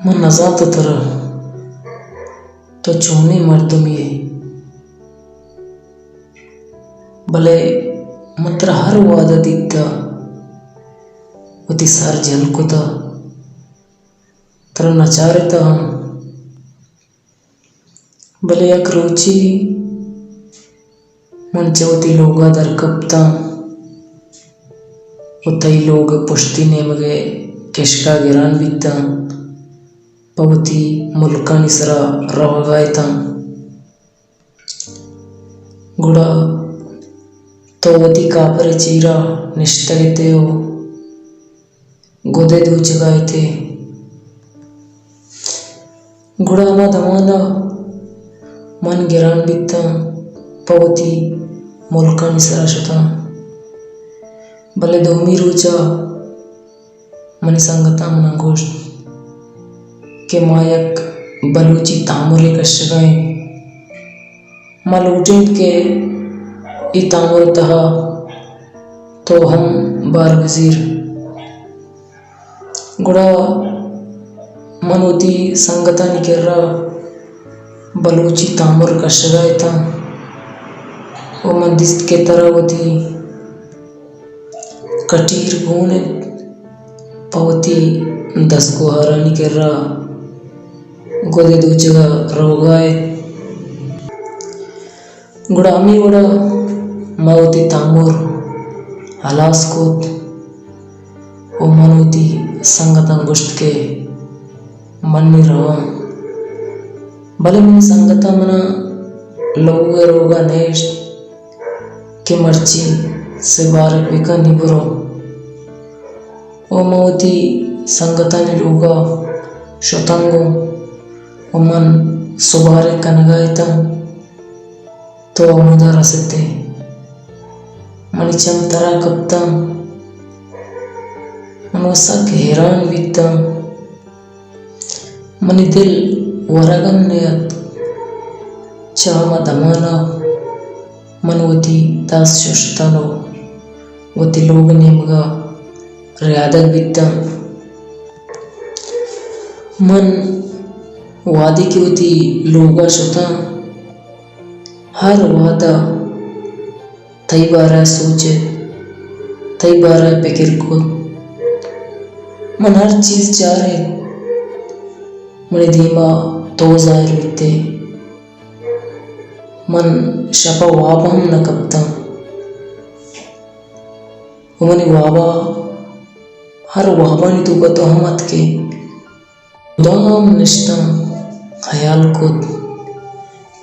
من نزانتہ ترا تو چونیں مردمے ئے، بلے من ترا ہر وہد ءَ دیتہ، وتی سر جہل کتہ، ترا نہ چارتہ ہم۔ بلے یک روچے من چہ وتی لوگ ءَ در کپتاں ءُ تئی لوگ ءِ پشتی نیمگ ءِ کشک ءَ گران بیتاں، پہ وتی ملکانی سرا روگ ءَ اتاں۔ گڑا تو وتی کاپر ءِ چیرا نشتگ ات ئے ءُ گد ءِ دوچگ ءَ ات ئے۔ گڑا ہما دمان ءَ من گران بیتاں، پہ وتی ملکانی سرا شتاں۔ بلے دومی روچ ءَ منی سنگتاں من ءَ گوشت کہ ما یک بلوچی تامرے کشگ ءَ ایں۔ ما لوٹ ایں کہ اے تامر ءِ تہا تو ہم بار بزیر۔ گڑا من وتی سنگتانی کرا بلوچی تامر کشگ ءَ اتاں ءُ من دیست کہ ترا وتی کٹیر گون انت، پہ وتی دزگوہارانی کرا گد ءِ دوچگ ءَ روگ ءَ ئے۔ گڑا ہمے وڑا ما وتی تامر ہلاس کت ءُ من وتی سنگتاں گوشت کہ من نی رواں، بلے منی سنگتاں من ءَ لوگ ءَ روگ ءَ نہ اشت کہ مرچی سبارگ بکن نی برو۔ ءُ من وتی سنگتانی لوگ ءَ شتاں گوں ءُ من سبارگ کنگ ءَ اتاں، تو ہمودا رست ئے۔ منی چم ترا کپتاں، من وَ سک حیران بیتاں۔ منی دل ورگ ہم نہ ات۔ چہ ہما دمان ءَ من وتی دست ششتن ءُ وتی لوگ ءِ نیمگ ءَ ریادگ بیتاں۔ من وہدے کہ وتی لوگ ءَ شتاں، ہر وہد ءَ تئی بارہ ءَ سوچت، تئی بارہ ءَ پکر کت۔ من ہر چیز چارت، منی دیما تو ظاہر بیت ئے۔ من شپ ءَ واب ہم نہ کپتاں۔ ءُ منی واب ءَ ہر وابانی توک ءَ تو ہم اتک ئے۔ مدام نشتاں، ہیال کت۔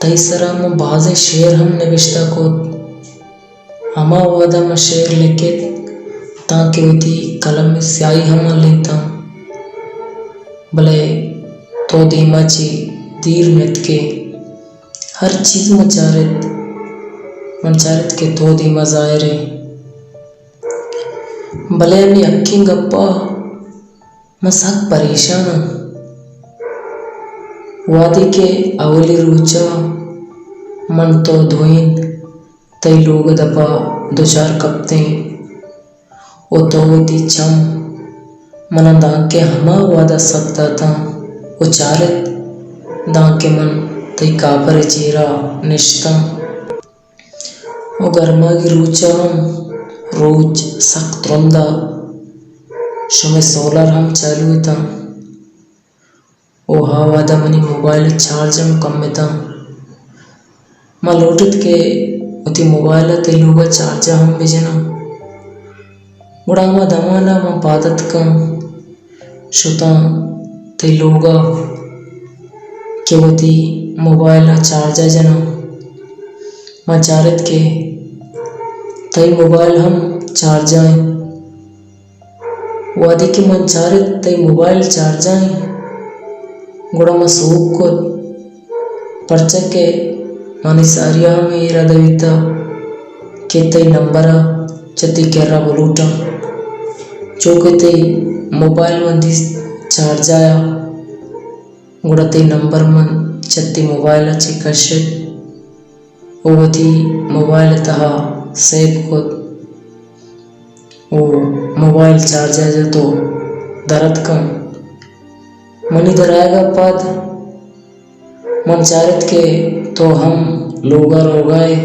تئی سرا من بازیں شعر ہم نبشتہ کت۔ ہما وہد ءَ من شعر لکھت تانکہ وتی قلم ءِ سیاہی ہم ہلینتاں۔ بلے تو دیما چہ دیر نیتک ئے۔ ہر چیز من چارت، من چارت کہ تو دیما ظاہر ئے۔ بلے ہمے یکیں گپ ءَ من سک پریشان آں۔ وہدے کہ اولی روچ ءَ من تو دوئیں تئی لوگ ءِ دپ ءَ دچار کپتیں ءُ تو وتی چم من ءَ دانکہ ہما وہد ءَ سک داتاں ءُ چارت دانکہ من تئی کاپر ءِ چیرا نشتاں۔ ءُ گرماگی روچ ءَ ہم روچ سک ترند ءَ، شمئے سولر ہم چالو اتاں ءُ آ وہد ءَ منی موبائل ءِ چارج ہم کم اتاں۔ من لوٹت کہ وتی موبائل ءَ تئی لوگ ءَ چارج ءَ ہم بجناں۔ گڑا ہما دمان ءَ من پاد اتکاں، شتاں تئی لوگ ءَ کہ وتی موبائل ءَ چارج ءَ جناں۔ من چارت کہ تئی موبائل ہم چارج ءَ انت۔ وہدے کہ من چارت تئی موبائل چارج ءَ انت، گڑا من سوب کت۔ پرچا کہ منی ساری ءَ ہم اے ارادہ بیتہ کہ تئی نمبر ءَ چہ تئی کرا بلوٹاں۔ چو کہ تئی موبائل من دیست چارج ءَ، گڑا تئی نمبر من چہ تئی موبائل ءَ چہ کشت ءُ وتی موبائل ءِ تہا سیو کت ءُ موبائل چارج ءَ جت ءُ در اتکاں۔ منی در آیگ ءَ پد من چارت کہ تو ہم لوگ ءَ روگ ءَ ئے،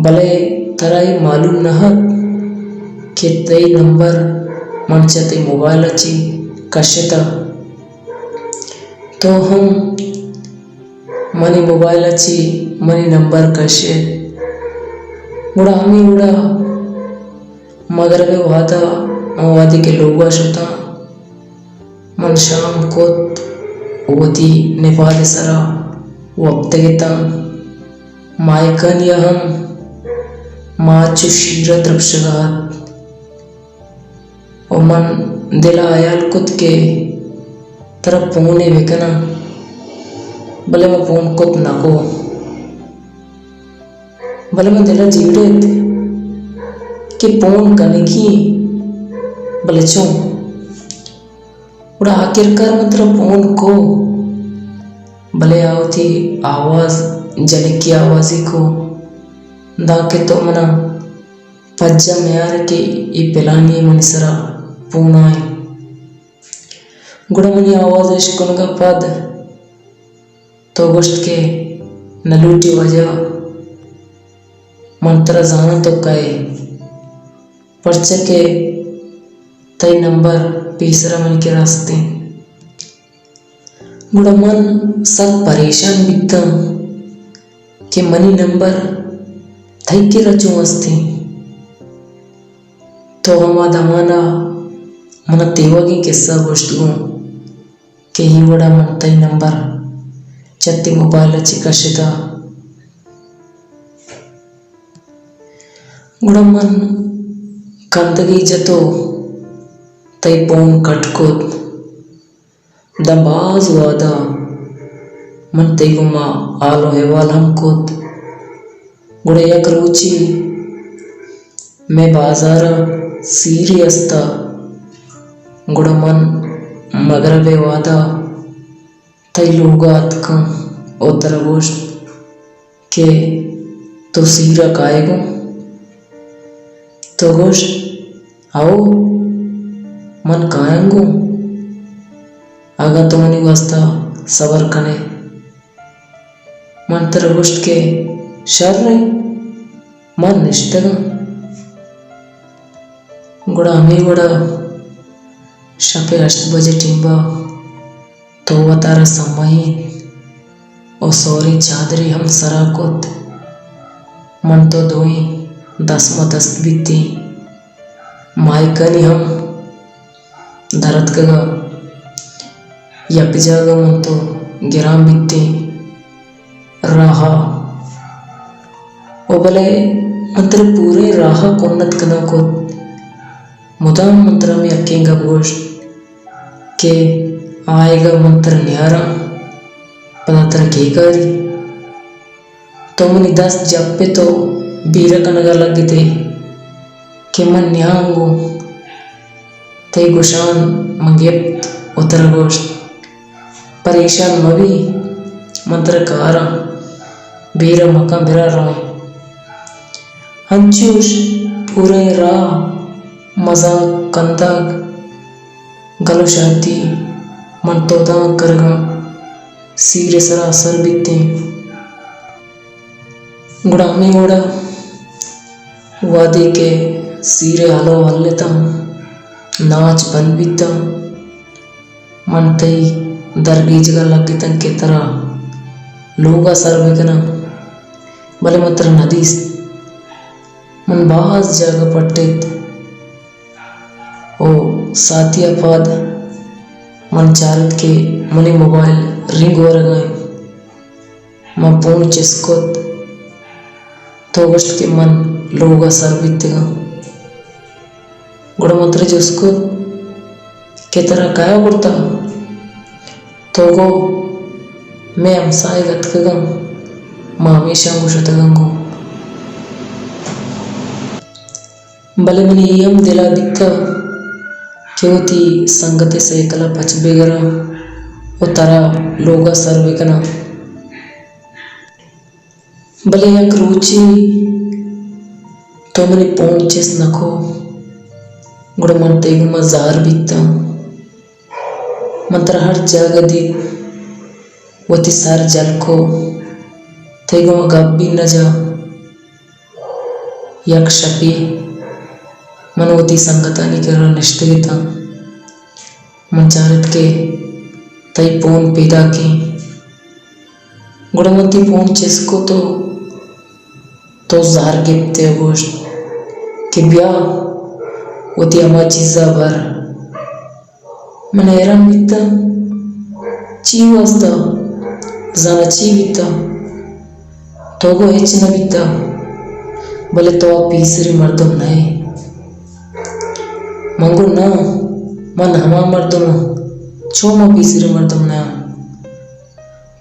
بلے ترا اے معلوم نہ ات کہ تئی نمبر من چہ تئی موبائل ءَ چہ کشتہ۔ تو ہم منی موبائل ءَ چہ منی نمبر کش ات۔ گڑا ہمے وڑا مغرب ءِ وہد ءَ من وہدے کہ لوگ ءَ شتاں، من شام کت ءُ وتی نپاد ءِ سرا وپتگ اتاں۔ ماہکانی ءَ ہم ماہ چو شیر ءَ ترپشگ ءَ ات ءُ من دل ءَ ہیال کت کہ ترا پونے بکناں، بلے من پون کت نہ کو۔ بلے من دل ءَ جیڑ ات کہ پون کنگی ایں، بلے چون؟ گڑا آخرکار من ترا پون کو، بلے آ وتی آواز جنکی آوازے کو، دانکہ تو منا پجا میار کہ اے پلانی منی سرا پونا ایں۔ گڑا منی آواز اشکنگ ءَ پد تو گوشت کہ نہ لوٹی واجہ، من ترا زاناں تو کئے، پرچا کہ تئی نمبر پیسرا منی کرا است ایں۔ گڑا من سک پریشان بیتاں کہ منی نمبر تئی کرا چون است ایں۔ تو ہما دمان ءَ منا تیوگیں کسہ گوشت گوں کہ اے وڑا من تئی نمبر چہ تئی موبائل ءَ چہ کشتہ۔ گڑا من کندگے جت ءُ تئی پون کٹ کت۔ داں باز وہد ءَ من تئی گوما حال ءُ احوال ہم کت۔ گڑا یک روچے مئے بازار ءَ سیرے است ءَ، گڑا من مغرب ءِ وہد ءَ تئی لوگ ءَ اتکاں ءُ ترا گوشت کہ تو سیر ءَ کائے گوں؟ تو گوشت، ہئو، من کایاں گوں، اگاں تو منی واستا صبر کن ئے۔ من ترا گوشت کہ شر ایں، من نشتگاں۔ گڑا ہمے وڑا شپ ءِ ہشت بجے ٹیمبا تو وتارا سمئینت ءُ سوریں چادرے ہم سرا کت۔ من تو دوئیں دست ماں دست بیتیں۔ ماہکانی ہم در اتکگ ءَ یک جاگہ من تو گران بیتیں راہ ءَ۔ او بلے من ترا پوریں راہ ءَ کنت کنان کت۔ مدام من ترا ہمے یکیں گپ گوشت کہ آیگ ءَ من ترا نیاراں، پدا ترا کے کاری؟ تو منی دست جپت ءُ بیرہ کنگ ءَ لگت ئے کہ من نیاں گوں۔ تئی گوشان من گپت ءُ ترا گوشت، پریشان مہ بی، من ترا کاراں، بیرہ مکن، برا رویں۔ انچوش پوریں راہ مزاک، کندگ، گل ءُ شادی، من تو داں کرگاں سیر ءِ سرا سر بیتیں۔ گڑا ہمے وڑا وہدے کہ سیر ءِ ہلو ہلتاں، ناچ بند بیتاں، من تئی درگیجگ ءَ لگتاں کہ ترا لوگ ءَ سر بکناں، بلے من ترا نہ دیست۔ من باز جاگہ پٹت ءُ ساعتے ءَ پد من چارت کہ منی موبائل رنگ ورگ ءَ اِنت۔ من پون چست کت، تو گوشت کہ من لوگ ءَ سر بیتگاں۔ گڑا من ترا جست کت کہ ترا کئے برتگ؟ تو گو مئے ہمساہگ اتکگاں، ما ہمیشاں گو شتگاں گوں۔ بلے منی اے ہم دل ءَ بیتگ کہ وتی سنگت ءِ سائیکل ءَ پچ بگراں ءُ ترا لوگ ءَ سر بکناں۔ بلے یک روچے تو منی پون چست نہ کو، گڑا من تئی گوما زہر بیتاں۔ من ترا ہر جاگہ دیت، وتی سر جل کو، تئی گوما گپ بھی نہ جا۔ یک شپے من وتی سنگتانی کرا نشتگ اتاں۔ من چارت کہ تئی پون پیداکیں۔ گڑا من تئی پون چست کت و تو زہر گپت ئے و گوشت کہ بیا وتی ہما چیزا بر۔ من حیران بیتاں، چی واسطہ؟ زانا چی بیتہ؟ تو گو ہچ نہ بیتہ، بلے تو آ پیسری مردم نہ ئے۔ من گو نہ، من ہما مردم آں، چو من پیسری مردم نہ آں۔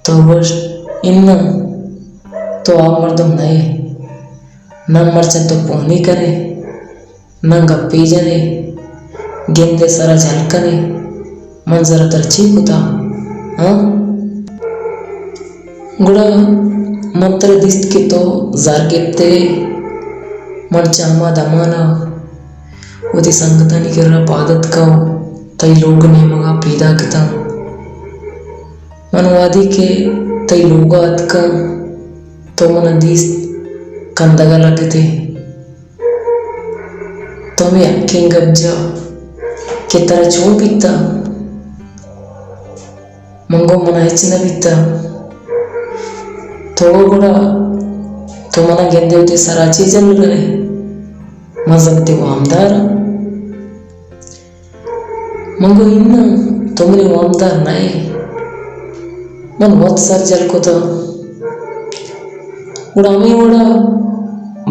تو گوشت، اناں، تو آ مردم نہ ئے۔ نہ مرچاں تو پونی کن ئے، نہ گپے جن ئے، گندئے سرا جھل کن ئے۔ من زرا ترا چی کتا؟ ہاں؟ گڑا من ترا دیست کہ تو زر گپتگ ئے۔ من چہ ہما دمانا وتی سنگتانی کرا پاد اتکاں و تئی لوگ نیمگا پیداک اتاں۔ من وہدے کہ تئی لوگا اتکاں، تو منا دیست، کندگا لگت ئے۔ تو ہمے یکیں گپ جا کہ ترا چون بیتہ؟ من گو منا ہچ نہ بیتہ۔ تو گڑا تو منا گندئے وتی سرا چے جھل کن ئے؟ من زبتے وامدار آں۔ من گو اناں، تو منی وامدار نہ ئے۔ من وت سر جھل کتہ۔ گڑا ہمے وڑا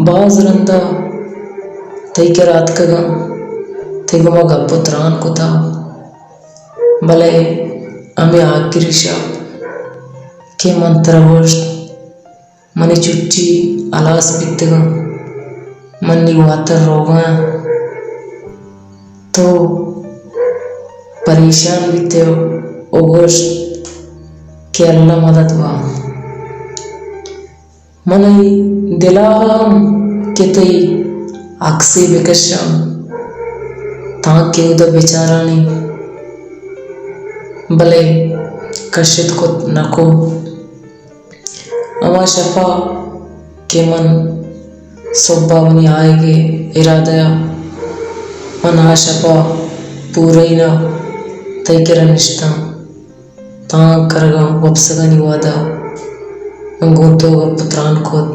باز رندا تئی کرا اتکگاں، تئی گوما گپ و تران کتہ، بلے ہمے آخری شپ کہ من ترا گوشت، منی چھٹی ہلاس بیتگاں، من نی واتر روگاں۔ تو پریشان بیتے و گوشت کہ اللہ مدد با۔ منی دلا ہم کہ تئی عکسے بکشاں، تانکہ اودا بچارانی، بلے کشت کت نکو۔ ہما شپا کہ من سہبا منی آیگے ارادہ ء، من آ شپا پورئینا تئی کرا نشتاں، تاں کرگا وپسگانی وہدا من گوں تو گپ و تران کت۔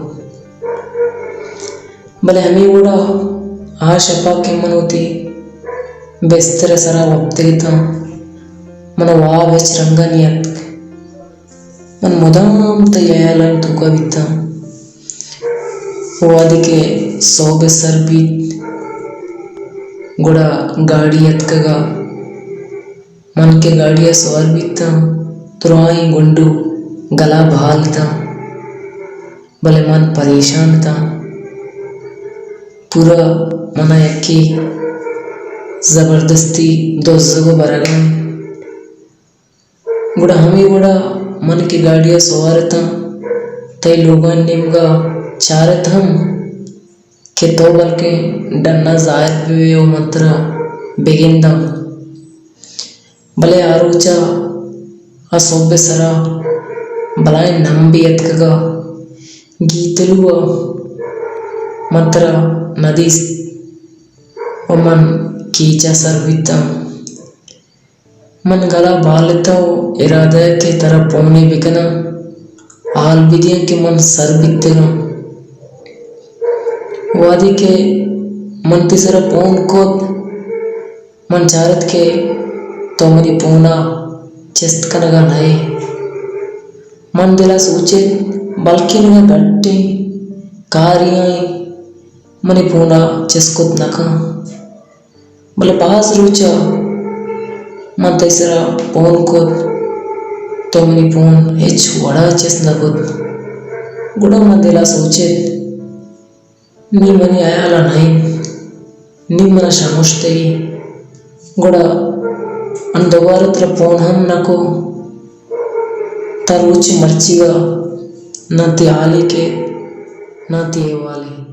بلے ہمے وڑا آ شپا کہ من وتی بستر ء سرا وپتگ اتاں، من واب ہچ رنگا نیاتک۔ من مدام تئی ہیالانی توکا بیتاں۔ وہدے کہ سہب سر بیت، گڑا گاڑی اتکگا۔ من کہ گاڑی ء سوار بیتاں، درائیں گونڈو گلا بہال اتاں، بلے من پریشان اتاں۔ پورا منا یکے زبردستی دزگ و برگا انت۔ گڑا ہمے وڑا من کہ گاڑی ء سوار اتاں، تئی لوگانی نیمگا چارت ہم کہ تو بلکیں ڈنا زاہر بہ بئے و من ترا بگنداں۔ بلے آ روچا آ سہب سرا بلائیں نمبے اتکگا، گیتلو ء من ترا ندیست و من کیچا سر بیتاں۔ من گلا بالتاں و ارادہ کہ ترا پونے بکناں، حال بدیاں کہ من سر بیتگاں۔ وہدے کہ من تئی سرا پون کت، من چارت کہ تو منی پونا چست کنگا نئے۔ من دلا سوچت، بلکیں اگاں گٹیں کارے آئیں منی پونا چست کت نکاں۔ بلے باز روچا من تئی سرا پون کت، تو منی پون ہچ وڑا چست نہ کت۔ گڑا من دلا سوچت، نی منی ہیالا نہ انت، نی منا شمشتگی۔ گڑا من دوبارہ ترا پون ہم نہ کو۔ تا روچ مرچیگا نہ تی حالے کیت، نہ تی احوالے۔